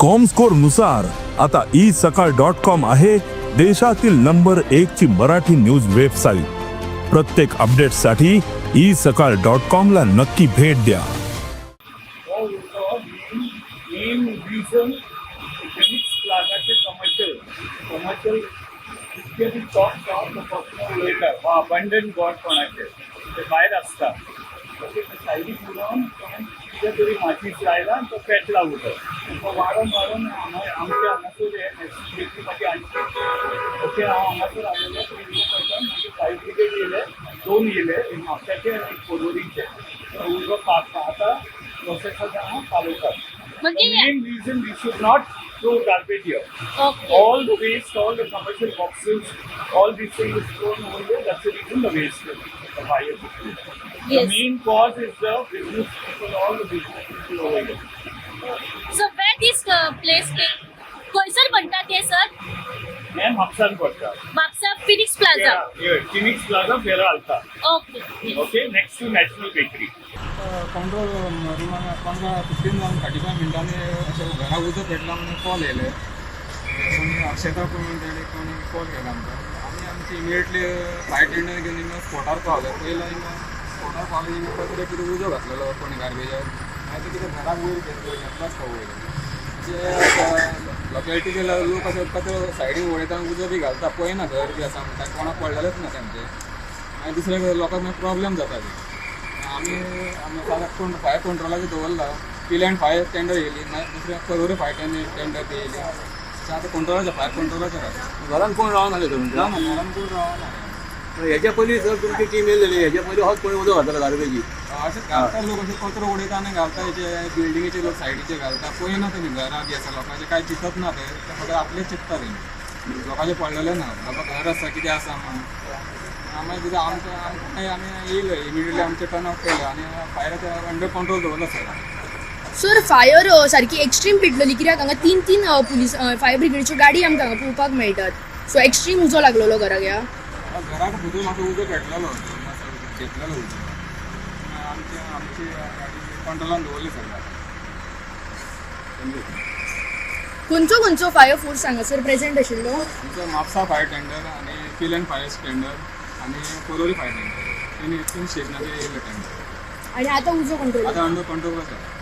Comscore नुसार आता E सकाळ डॉट कॉम आहे देशातील नंबर एक ची मराठी न्यूज वेबसाईट. प्रत्येक अपडेटसाठी ई सकाळ डॉट कॉम ला नक्की भेट द्या. हो उरलो मेन रिजन फिनिक्स प्लाझाचे कमर्शियल कमर्शियल इतके बी टॉप टॉप फक्त उलयता वा अबंडन गॉड कोणाचे ते भायर आसता तशें ते सायडीक उडोवन कोणें कितें तरी माचीस लायला आनी तो पेटला उदक. तो वाडोवन वाडोवन हांगा आमच्या हांगासर हे मागीर आणची. ओके, हांव हांगासर आसलेलो पळयता, मागीर फायर ब्रिगेड येयले, दोन येयले, एक म्हापशाचे आनी एक पर्वरीचे. उजो आतां प्रोसेस आसा, चालू आसा. म्हणजे Main reason, we should not throw garbage here. Okay. All the waste, all the commercial boxes, all these things is thrown over here. That's the reason the waste is the fire. The main cause is the business people, all the business people over here. So where this place खंयसर म्हणटा ते sir? हे म्हापसान पडटा. Mapusa Phoenix plaza. Phoenix plaza, फेरा आलता. Okay. Okay, next to National Bakery. Control रुमान 15, 15 जावन 35 मिनटांनी अशें घरा उजो पेटला म्हणून कॉल येयले. कोणी अक्षता, कोण तेणी कोणी कॉल केला आमकां. आमी आमची इमिडिएटली फायर टेंडर घेवन हिंगा स्पॉटार पावले. पयलो हिंगा स्पॉटार पावले, हिंगा कचरो कितें उजो घातलेलो कोणी गार्बेजार. मागीर ते कितें घराक वयर घेतलो आसता वयर. अशें लोकेलिटीचे लोक अशे कचरो सायडीन उडयता आनी उजो बी घालता, पळयना घर बी आसा म्हणटा, कोणाक पडलेलेच ना तेमचें. मागीर दुसऱ्या लोकांक मागीर प्रॉब्लेम जाता ते. आमी आमी कोण फायर कंट्रोलाचेर दवरला. पिल्यान फायर टेंडर येयली, मागीर दुसऱ्या पर्वरी फायर टेंडर ती येयली. अशें आतां कंट्रोलाचेर, फायर कंट्रोलाचेर आसा. घरान कोण रावनासले तुमच्या? ना ना, घरान कोण रावना. हेच्या पयलीं सर, तुमची टीम येयलेली, हेच्या पयलीं होच कोणी उदक घातला गार्बेजी? अशें घालता लोक, अशें कचरो उडयता आनी घालता. हेचे बिल्डिंगेचे लोक सायडीचे घालता, पळयना तुमी घरां बी आसा लोकांचे, कांय चिंतत ना ते. ते फक्त आपलेच चिंतता. तेणी लोकांचे पडलेले ना बाबा घर आसा, कितें आसा म्हणून. मागीर कितें आमकां आमकां मागीर आमी येयले, इमिडिएटली आमचें टर्न ऑफ केलें आनी फायर अंडर कंट्रोल दवरलो सर. सर, फायर सारकी एक्स्ट्रीम पेटलेली कित्याक हांगा तीन तीन पुलीस फायर ब्रिगेडच्यो गाडी आमकां हांगा पळोवपाक मेळटात. सो एक्स्ट्रीम उजो लागलेलो घराक ह्या? घराक भितर म्हाका उजो पेटलेलो, मातसो घेतलेलो उजो. आमचे आमची गाडी कंट्रोलान दवरली सगळ्या. खंयचो खंयचो फायर फोर्स हांगासर प्रेझेंट आशिल्लो? आमचो म्हापसा फायर टेंडर आनी पिलेन फायर टेंडर आनी पर्वरी फायर टेंडर, तीन तीन स्टेशनाचेर येयले टेंडर. आणि आतां उजो कंट्रोल आतां अंडर कंट्रोल आसा.